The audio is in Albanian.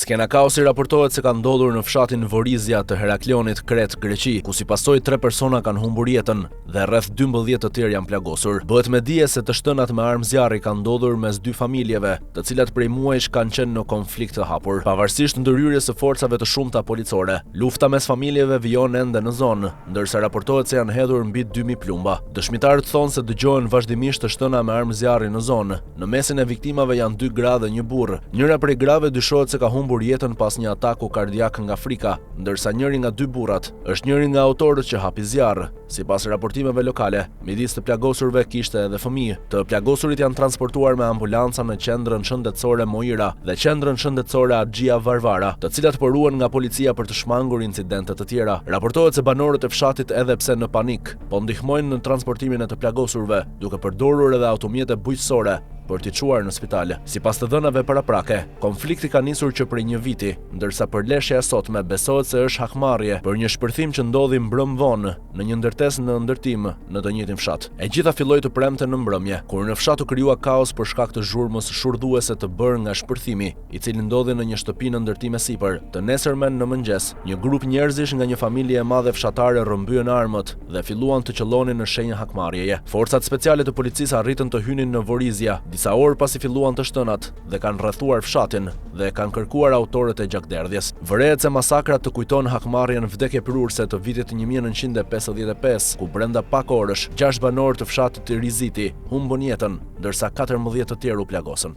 Skena kaosi raportohet se ka ndodhur në fshatin Vorizia të Heraklionit, Kretë, Greqi, ku si pasojë tre persona kanë humbur jetën dhe rreth 12 të tjerë janë plagosur. Bëhet me dije se të shtënat me armë zjarri kanë ndodhur mes dy familjeve, të cilat prej muajsh kanë qenë në konflikt të hapur. Pavarësisht ndërhyrjes së forcave të shumta policore, lufta mes familjeve vijon ende në zonë, ndërsa raportohet se janë hedhur mbi 2000 plumba. Dëshmitarët thonë se dëgjohen vazhdimisht të shtëna me armë zjarri në zonë. Në mesin e viktimave janë dy gra dhe një burrë. Njëra prej grave dyshohet se ka humbur jetën pas një ataku kardiak nga frika, ndërsa njëri nga dy burrat është njëri nga autorët që hapi zjarr. Sipas raportimeve lokale, midis të plagosurve kishte edhe fëmijë. Të plagosurit janë transportuar me ambulanca në qendrën shëndetësore Moira dhe qendrën shëndetësore Agia Varvara, të cilat po ruhen nga policia për të shmangur incidente të tjera. Raportohet se banorët e fshatit edhe pse në panik, po ndihmojnë në transportimin e të plagosurve, duke përdorur edhe automjete bujqësore për t'i çuar në spital. Sipas të dhënave paraprake, konflikti ka nisur që prej një viti, ndërsa përleshja e sotme besohet se është hakmarrje për një shpërthim që ndodhi mbrëmë vonë në një ndërtesë në ndërtim në të njëjtin fshat. E gjitha filloi të premten në mbrëmje, kur në fshat u krijua kaos për shkak të zhurmës shurdhuese të bërë nga shpërthimi, i cili ndodhi në një shtëpi në ndërtim e sipër. Të nesërmen në mëngjes, një grup njerëzish nga një familje e madhe fshatare rrëmbyen armët dhe filluan të qëllonin në shenjë hakmarrjeje. Forcat speciale të policisë arritën të hynin në Vorizia disa orë pasi filluan të shtënat dhe kanë rrethuar fshatin dhe kanë kërkuar autorët e gjakderdhjes. Vërehet se masakra të kujton hakmarrjen vdekjeprurëse të vitit 1955, ku brenda pak orësh, gjashtë banorë të fshatit Riziti humbën jetën, ndërsa 14 të tjerë u plagosën.